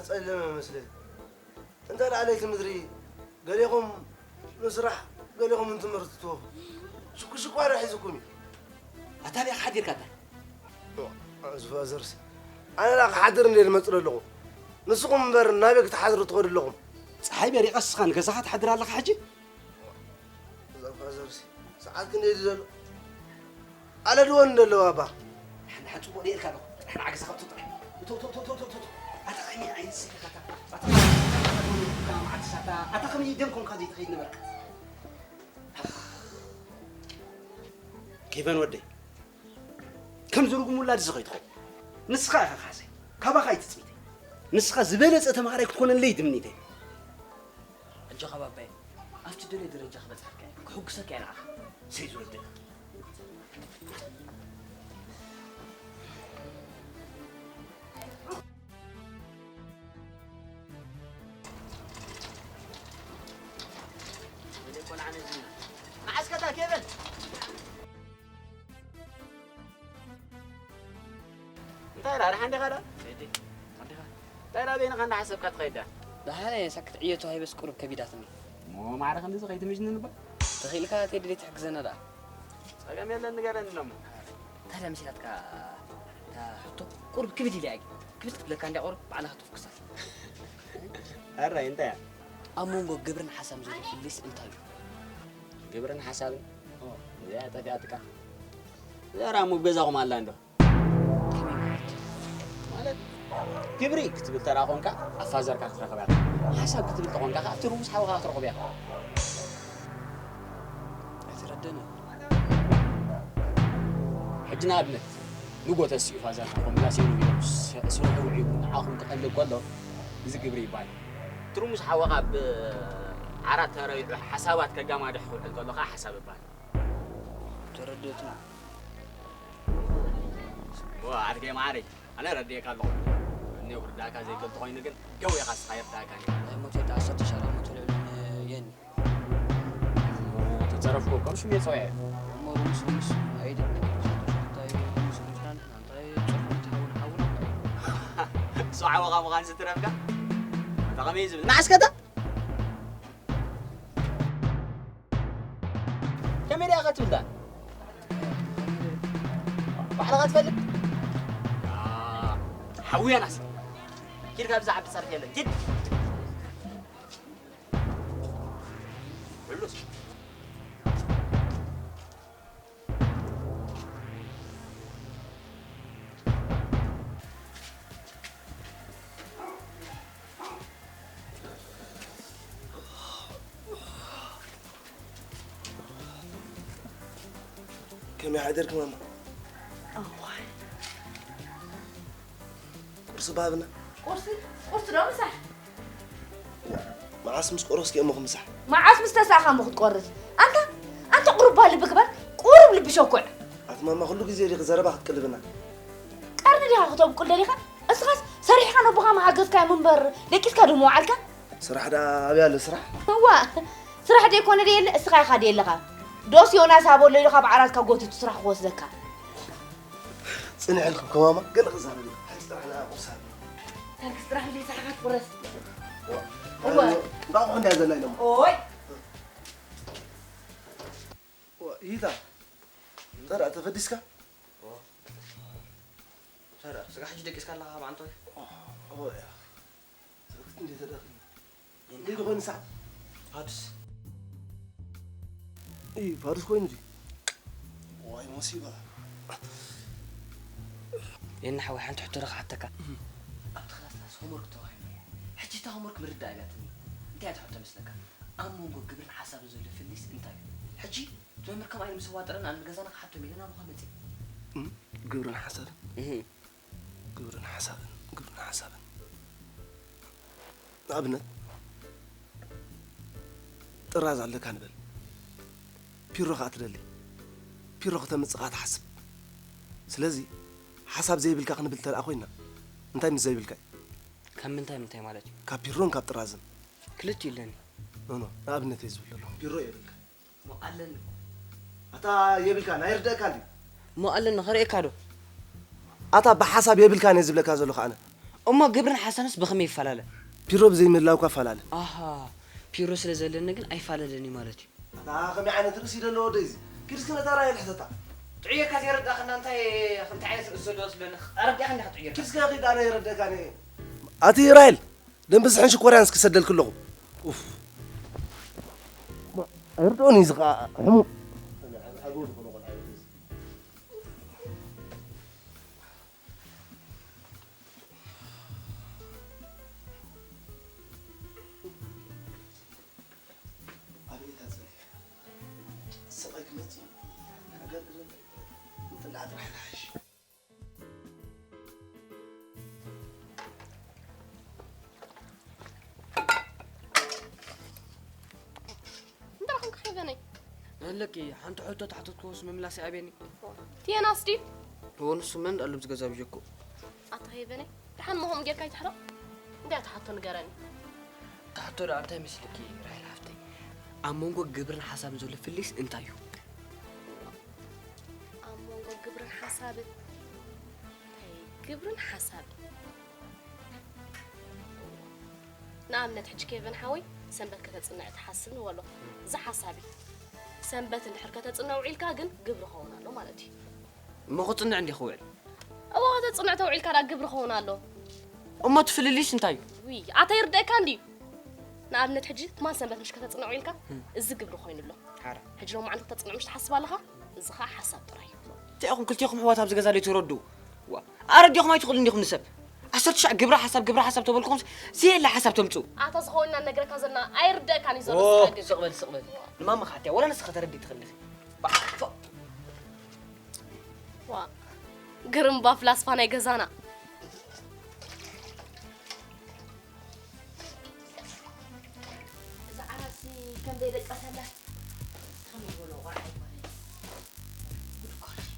ጸለመ መስለኒ። እንተ ደኣ ለይቲ ምድሪ ገሌኹም ንስራሕ ገሌኹም ንትምህርቲ ትወፉ። ሽኩሽኳ ዶ ሒዙኩም እዩ? ኣታ ኣበይ ሓዲርካ ኣታ? ዝፋዘርሲ ኣነ ደኣ ክሓድር እንደ ዝመጽእ ኣለኹ። ንስኹም እምበር ናበይ ክትሓድሩ ትኸዱ ኣለኹም? ጸሓይ በሪቓ ንስኻ ንገዛኻ ትሓድር ኣለኻ ሕጂ? እዛ ፋዘርሲ ሰዓት ክንደይ ድዩ ዘሎ? ኣለድወን እንደለዋ እባ። ሓንዳ ሓን ጽቡቕ ኔርካ ኣለኹ። ጥራሕ ንዓገሳ ካብቶ ጥራሕ። እቶ፣ እቶ፣ እቶ፣ እቶ፣ እቶ፣ እቶ። ኣታ ከመይ ዓይነት ስልክኻ ኣታ? ኣታ ከመይ ደም ኮንካ ዘይትኸይድ ነበርካ? ኬቨን ወደይ፣ ከምዚ ርጉም ውላድ እዚ ከይትኸውን። ንስኻ ኢኻ ካሕሳይ። ካባኻ እዩ ትጽቢተይ። ንስኻ ዝበለጸ ተማሃራይ ክትኮነለይ ትምኒተይ። ኣጆኻ ባባየ፣ ኣብቲ ደለየ ደረጃ ክበጽሓካ እየ፣ ክሕጉሰካ እየ ንዓኻ። ሰይ ዝወደይ። መዓስ ከታ ኬቨን? እንታይ ደኣ፣ ደሓን ዲኻ ደኣ? ቴዲ፣ ደሓን ዲኻ? እንታይ ደኣ በይንኻ እንዳሓሰብካ ትኸይድ ደኣ? ደሓን እየ፣ ሳክት ዕዮ ተዋሂበስ ቁሩብ ከቢዳትኒ። እሞ ማዕረ ክንድዚ ከይትምጅንን እባ። ተኽኢልካ ቴዲ ደይ ትሕግዘና ደኣ? ጸገም የለን፣ ንገረኒ እሞ። እንታይ ደኣ መሲላትካ እታ ሕቶ? ቁሩብ ክብድ ኢላ እያ ግን። ክብድ ክትብለካ እንድያ ቁሩብ ባዕልኻ ትፍኩሳ። ሕራይ እንታይ እያ? ኣብ መንጎ ግብርን ሓሳብን ዘሎ ፍልልይስ እንታይ እዩ? ግብርን ሓሳብን? ኦ። እዚኣ ጠፊኣትካ። እዚኣ ደኣ እሞ ኣብ ገዛኹም ኣላ እንዶ። ከመይ ማለት? ማለት ግብሪ ክትብል ተራ ኾንካ ኣብ ፋዘርካ ክትረኽብ እያ። ሓሳብ ክትብል ተኾንካ ከኣ ኣብቲ ርሙስ ሓውኻ ክትረኽብ እያ። ኣይተረደንን። ሕጂ ንኣብነት ንጎ ተሲኡ ፋዘርካ ኮምፕላሴኑ ኢሉ ስ-፣ ስርሑ ውዒሉ ንዓኹም ክቐልብ ከሎ እዚ ግብሪ ይበሃል። ትርሙስ ሓወኻ ብዓራት ተረቢዑ ሓሳባት ከጋማድሕ ክውዕል ከሎ ከኣ ሓሳብ ይበሃል። ተረድኦትኒ። ዋ፣ ኣድገይ መዓረይ፣ ኣነ ረድኤካ ኣለኹ። እኔ ክርዳእካ ዘይክእል ተኾይኑ ግን ገው ኢኻ፣ ንስኻ ይርዳእካ እኔ። ናይ ሞት ወዲ ዓሰርተ ሻራ ሞት ልዕሊ የኒ። ተጸረፍኩ እኮ ሽም የጸውዐ። እሞ ሩሙስ ሩሙስ ኣይደ። እንታይ ሩሙስ ሩሙስ ናን፣ እንታይ ጽሑፍ ትኸውን ሓውና? እሱ ዓወኻ ምዃን ዝትረፍካ? ኣታ ከመይ ዝብል? ንዓስከታ? ከመይ ደኣ ክትብል ደኣ? ባዕልኻ ትፈልጥ? ሓውያናስ። ኪድ ካብዛ ዓዲ ጸርፍ የለን። ኪድ። ብሉስ። ከመይ ሓደርኪ ማማ? እዋይ። ቁርሲ ባብና? ቁርሲ? ቁርሲ ዶ ምሳሕ? መዓስ ምስ ቆረስኪ እሞ ክምሳሕ? መዓስ ምስ ተሳእኻ እሞ ክትቆርስ? ኣንታ፣ ኣንታ ቁሩብ ልቢ ግበር፣ ቁሩብ ልቢ ሸኩዕ። ኣቲ ማማ ኩሉ ግዜ ዲኺ ዘረባ ክትቅልብና? ቀርኒ ዲኻ ክተብቁል ደሊኻ? እስኻስ ሰሪሕካ ነቦኻ ምሓገዝካዮም እምበር ደቂስካ ዶ ምውዓልካ? ስራሕ ደኣ ኣበይ ኣሎ ስራሕ? እዋ፣ ስራሕ ደይኮነ ደየለ፣ እስኻ ኢኻ ደየለኻ። ዶስ ዮናስ ኣበሎ ኢሉ ካብ ዓራትካ ጎቲቱ ስራሕ ክወስደካ? ጽንሕ ኢልኩም ከማማ ገለ ክዛረብ እዩ። ሕጂ ጥራሕ ንዓ ቁርሲ ሃብ። ታንክስ ጥራሕ ዘይሰሓኻ ትቁረስ። እወ። እወ። እንቋቑሖ እንድያ ዘላ ኢሎም። ኦይ። እወ፣ ይታ። ተራ ተፈዲስካ? እወ። ተራ፣ ስጋ ሕጂ ደቂስካ ኣለኻ ኣብ ዓንቶይ? እወ፣ እያ። እንዴት ተደረገ? እንዴት ሆነ ሰዓት? ፋዱስ። እይ፣ ፋዱስ ኮይኑ ድዩ? ዋይ፣ ሙሲባ። የና ሓወይ፣ ሓንቲ ሕቶ ዶ ክሓተካ? እም። ኣብቲ ክላስ ሆምወርክ ተዋሂብና እዩ። ሕጂ እታ ሆምወርክ ምርዳእ ኣብያትኒ። እንታይ እያ እታ ሕቶ መስለካ? ኣብ መንጎ ግብርን ሓሳብን ዘሎ ፍልልይስ እንታይ እዩ? ሕጂ እቲ መምህር ከምኣ ኢሉ ምስ ኣዋጠረና፣ ኣነ ንገዛና ክሓቶም ኢለ ናባኻ መጺእ። እም፣ ግብርን ሓሳብን? እህ። ግብርን ሓሳብን፣ ግብርን ሓሳብን። ንኣብነት፣ ጥራዝ ኣለካ ንበል። ፒሮ ከኣ ትደሊ። ፒሮ ከተምጽእ ከኣ ትሓስብ። ስለዚ፣ ሓሳብ ዘይብልካ ክንብል እንተ ደኣ ኮይንና፣ እንታይ ምስ ዘይብልካ እዩ? ካብ ምንታይ ምንታይ ማለት እዩ? ካብ ፒሮን ካብ ጥራዝን። ክልቲኡ ኣለኒ። ኖ፣ ኖ፣ ንኣብነት እየ ዝብል ዘለኹ። ፒሮ የብልካ። እሞ ኣለኒ እኮ። ኣታ የብልካን፣ ኣይርደእካን ድዩ? እሞ ኣለኒ፣ ከርእየካ ዶ? ኣታ ብሓሳብ የብልካን እየ ዝብለካ ዘለኹ ኣነ። እሞ ግብርን ሓሳብንስ ብኸመይ ይፈላለ? ፒሮ ብዘይምህላው እኳ ፈላለ። ኣሃ፣ ፒሮ ስለ ዘለኒ ግን ኣይፈላለን እዩ ማለት እዩ። ኣታ ከመይ ዓይነት ርእሲ ደሎ ወደይ እዚ? ኪድ እስኪ ነታ ራሄል ሕተታ። ጥዑየካ ዘይረዳእኽና እንታይ ከምቲ ዓይነት ርእሲ ዘለዎ ስለኒ ኣረዲእኻ እንዲኻ ጥዑየካ። ኪድ እስኪ ኺድ ኣነ የረደእካ እኔ። ኣቲ ራሄል፣ ደም ብዝሕን ሽኮርያን እስኪ ሰደልክ ኣለኹ። ኡፍ። ኣይርድኦን እዩ እዚ ኸዓ ሕሙም። ኣበይ እታ ጽሬት? ስቕ ክመጽእ እዩ። ነገር ዘሎ ምጥላዕ ጥራሕ ይሓይሽ። እንታይ ደኣ ኾንካ ሄቨነይ? ኣለኪ፣ ሓንቲ ሕቶ ተሓተትኩዎስ ምምላስ ይኣብየኒ። ቲየናስ ድዩ? እዎ፣ ንሱ መን ኣሎ ኣብዚ ገዛ ብጀኩ? ኣታ ሄቨነይ፣ ደሓን ሞሆም ጌርካ ኣይትሕረቕ። እንታይ እያ ትሓቶ ንገረኒ። እታ ሕቶ ደኣ እንታይ መስልኪ ራሄል ሓፍተይ? ኣብ መንጎ ግብርን ሓሳብን ዘሎ ፍልልይስ እንታይ እዩ? ኣብ መንጎ ግብርን ሓሳብን? እንታይ ግብርን ሓሳብን? ንኣብነት ሕጂ ኬቨን ሓወይ ሰንበት ከተጽንዕ ትሓስብ ንበሎ። እዚ ሓሳብ እዩ። ሰንበት እንድሕር ከተጽንዕ ውዒልካ ግን ግብሪ ክኸውን ኣሎ ማለት እዩ። እሞ ክጽንዕ እንዲ ክውዕል? እዎ ከተጽንዕ ተውዒልካ ደኣ ግብሪ ክኸውን ኣሎ። እሞ እቲ ፍልልይስ እንታይ እዩ? ውይ ኣታ ይርደእካ እንድዩ። ንኣብነት ሕጂ ትማል ሰንበት ምሽ ከተጽንዕ ውዒልካ እዚ ግብሪ ኮይኑ ኣሎ። ሓራ። ሕጂ ሎማዓንቲ ከተጽንዕ ምሽ ትሓስብ ኣለኻ? እዚ ኸዓ ሓሳብ ጥራይ እዩ። እንታይ ኢኹም ክልቴኹም ኣሕዋት ኣብዚ ገዛ ዘይትረድኡ? ዋ፣ ኣረዲኹም ኣይትኽእሉን ዲኹም ንሰብ? ዓሰርተ ሻዕ ግብረ ሓሳብ፣ ግብረ ሓሳብ ተበልኩኹምስ ዘየለ ሓሳብ ተምጽኡ። ኣታ ዝኸውን ኢና ንነግረካ ዘለና ኣይርደእካን እዩ ዘሎ ኦ፣ ስኻ ግን። ስቕ በል፣ ስቕ በል። ንማማ ኻትያ፣ ወላ ንስኻ ተረዲ ትኽእል ኢኺ። ባ፣ ፎ። ዋ፣ ግርምባ ፍላስፋ ናይ ገዛና። እዛ ዓራትሲ ከም ዘይደቀሰላ ከመይ ዝበሎ ቆልዓ ይኮነ። ጉድ እኮ ነው።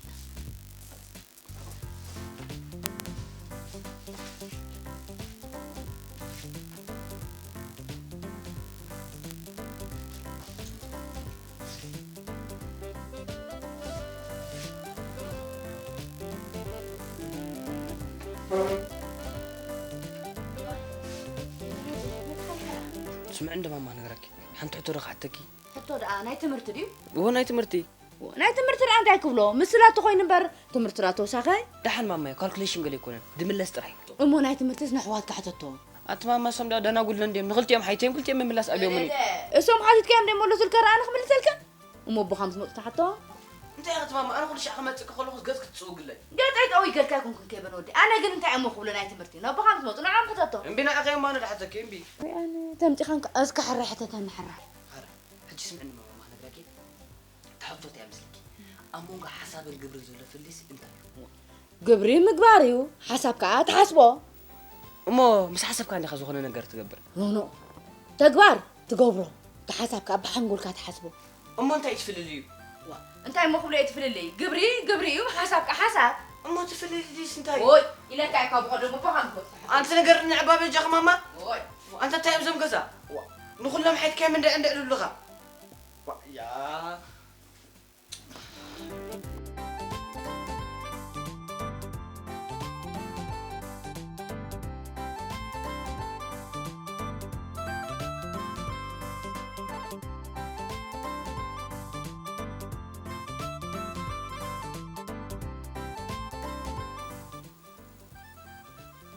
ስምዒ እንደ ማማ ነገራኪ ሓንቲ ሕቶ ዶ ክሓተኪ? ሕቶ ደኣ ናይ ትምህርቲ ድዩ? እዎ ናይ ትምህርቲ። እዎ፣ ናይ ትምህርቲ ደኣ እንታይ ክብሎ? ምስላ ተኾይኑ እምበር ትምህርቲ ደኣ ተወሳኸ? ደሓን ማማየ፣ ካልኩሌሽን ገለ ኣይኮነን፣ ድምለስ ጥራይ። እሞ ናይ ትምህርትስ ንኣሕዋትካ ሕተቶ። ኣቲ ማማ፣ እሶም ደኣ ደናጉል እንድዮም፣ ንኽልቲኦም ሓይተዮም ክልቲኦም ምምላስ ኣብዮምኒ። እሶም ሓቲትካዮም ደይመለሱልካ ደኣ ኣነ ክምልሰልካ? እሞ ኣቦኻ ምስ መጹ ትሓቶ? እንታይ ኢኺ ማማ፣ ኣነ ኩሉ ሻዕ ክመጽእኪ ከለኹስ ገጽኪ ትጽውግለይ። ገጸይ ጠው ይገልካ ኣይኮንኩን ኬቨን ወዲ። ኣነ ግን እንታይ እሞ ክብሎ ናይ ትምህርቲ? ነቦኻ ምስ መጹ ንዖም ሕተቶ። እምቢ ንዓኺ እሞ ኣነ ድሓተኪ እምቢ። ወይ ኣነ ተምጺኻን ከ-፣ እስከ ሕራይ ሕተተኒ ሕራይ። ሕራይ። ሕጂ ስምዕኒ ማማ፣ ማኽነግረኪ። ትሕፍቶት እያ ምስልኪ። ኣብ መንጎ ሓሳብን ግብርን ዘሎ ፍልልይስ እንታይ እዩ? ግብሪ ምግባር እዩ፣ ሓሳብ ከኣ ትሓስቦ። እሞ ምስ ሓሰብካ እንዲኻ ዝኾነ ነገር ትገብር? ኖ፣ ኖ። ተግባር ትገብሮ፣ እቲ ሓሳብ ከኣ ብሓንጎልካ ትሓስቦ። እሞ እንታይ እዩ እቲ ፍልልዩ? ዋ፣ እንታይ እሞ ክብሎ እዩ እቲ ፍልልይ? ግብሪ ግብሪ እዩ፣ ሓሳብ ከኣ ሓሳብ። እሞ እቲ ፍልልይስ እንታይ እዩ? ኦይ፣ ኢለካ እየ ካብ ብቐደሙ እኮ ሃንጎት። ኣንቲ ነገር ንዕባ በጃኺ ማማ። ኦይ። ኣንታ እንታይ እዮም እዞም ገዛ? ዋ፣ ንኹሎም ሓይትካዮም እንደ እንደ እሉልኻ። ዋ፣ ያ።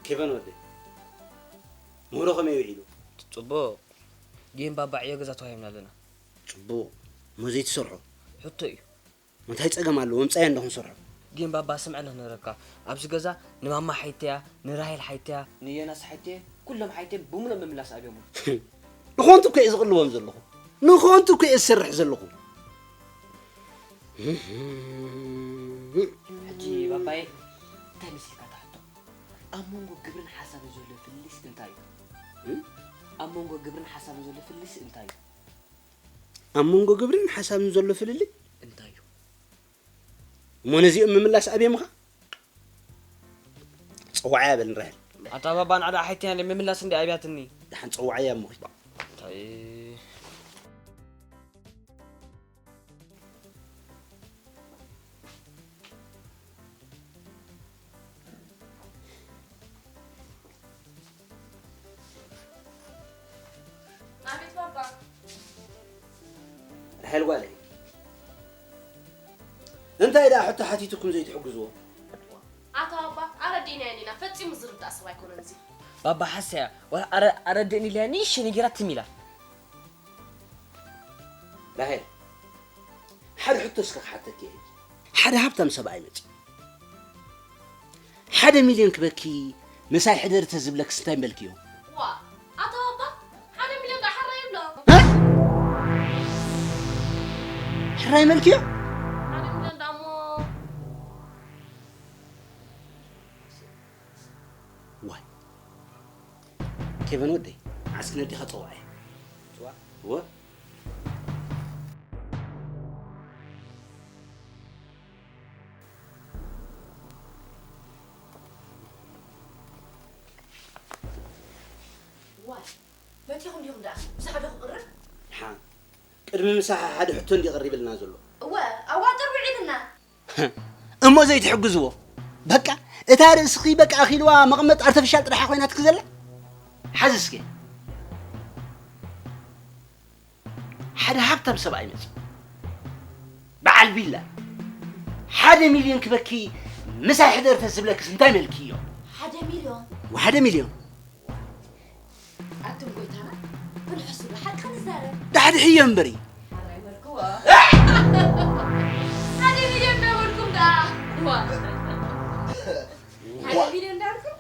ኬቨን ወደይ፣ ምህሮ ከመይ ውዒሉ? ጽቡቕ። ጌም ባባ ዕዮ ገዛ ተዋሂብና ኣለና። ጽቡቕ። እሞ ዘይትሰርሖ? ሕቶ እዩ። እንታይ ጸገም ኣለዎ? ምጻይ እንዶ ክንሰርሖ። ጌም ባባ ስምዐ ንኽነግረካ። ኣብዚ ገዛ ንማማ ሓይተያ፣ ንራሄል ሓይተያ፣ ንዮናስ ሓይተየ፣ ኩሎም ሓይተየ ብምሉእ ምምላስ ኣብዮምኒ። ንኾንቱ እኮ እየ ዝቕልቦም ዘለኹ። ንኾንቱ እኮ እየ ዝሰርሕ ዘለኹ። ሕጂ ባባየ፣ እንታይ መሲልካ እታ ሕቶ? ኣብ መንጎ ግብርን ሓሳብን ዘሎ ፍልልይስ እንታይ እዩ? እም? ኣብ መንጎ ግብርን ሓሳብን ዘሎ ፍልልይስ እንታይ እዩ? ኣብ መንጎ ግብርን ሓሳብን ዘሎ ፍልልይ እንታይ እዩ? እሞ ነዚኦም ምምላስ ኣብየምኻ? ጸዋዓያ በል ንራሄል። ኣታ ባባ ንዓዳ ሓይትያ ምምላስ እንዲ ኣብያትኒ። ደሓን ጸዋዓያ እሞ ኺድ። እንታይ? ራሄል ጓለይ፣ እንታይ ደኣ ሕቶ ሓቲቱኩም ዘይትሕግዝዎ? ኣታ ባባ፣ ኣረዲእናዮ ኔና፣ ፈጺሙ ዝርዳእ ሰብ ኣይኮነን እዚ። ባባ ሓሰያ፣ ወላ ኣረ-፣ ኣረድእኒ ኢለያ ንእሽተይ ነጊራ ትም ኢላ። ራሄል፣ ሓደ ሕቶ እስከ ክሓተኪ እየ። ሓደ ሃብታም ሰብኣይ መጺኡ፣ ሓደ ሚልዮን ክበኪ ምሳይ ሕደሪ ተዝብለክስ እንታይ ምበልክዮ? ዋ፣ ኣታ ባባ፣ ሓደ ሚልዮን ደኣ ሕራይ ይብሎ። እ? ሕራይ መልክዮ? ሓደ ሚልዮን ደኣ እሞ። ዋይ። ኬቨን ወደይ፣ ዓስኪ ነዲኻ ጸውዓየ። ጽዋዕ? እወ። ዋይ፣ መጺኹም ዲኹም ደኣ? ምሳሕ ዶ ክቕርብ? ሓ፣ ቅድሚ ምሳሕ ሓደ ሕቶ እንዲ ቀሪብልና ዘሎ። እወ፣ ኣዋጥር ውዒልና። እሞ ዘይትሕግዝዎ? በቃ፣ እታ ርእስኺ በቃ ኣኺልዋ መቐመጥ ኣርተፊሻል ጥራሕ ኮይናትኪ ዘላ? ሓዚ እስከ። ሓደ ሃብታም ሰብኣይ መጺኡ። በዓል ቪላ። ሓደ ሚልዮን ክበኪ ምሳይ ሕደር ተዝብለክስ እንታይ መልክዮ? ሓደ ሚልዮን። ወሓደ ሚልዮን። ኣቱም ጎይታና፣ ብልሕሱ ብሓቂ ንዛረብ። ዳሕድሕዮ እምበሪ። ሓራይ በልክዎ። ሓደ ሚልዮን ዶ በልኩም ደኣ? ዋ። ሓደ ሚልዮን ዶ በልኩም?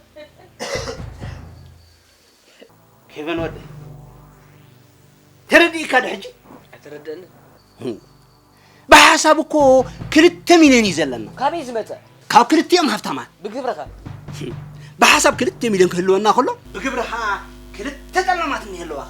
ኬቨን ወደይ፣ ተረዲእካ ዶ ሕጂ? ኣይተረደእንን። ህም። ብሓሳብ እኮ ክልተ ሚልዮን እዩ ዘለና። ካበይ ዝመጸ? ካብ ክልቲኦም ሃብታማት። ብግብርኻ? ህም። ብሓሳብ ክልተ ሚልዮን ክህልወና ከሎ፣ ብግብርኻ ክልተ ጠላማት እኒሀለዋኻ።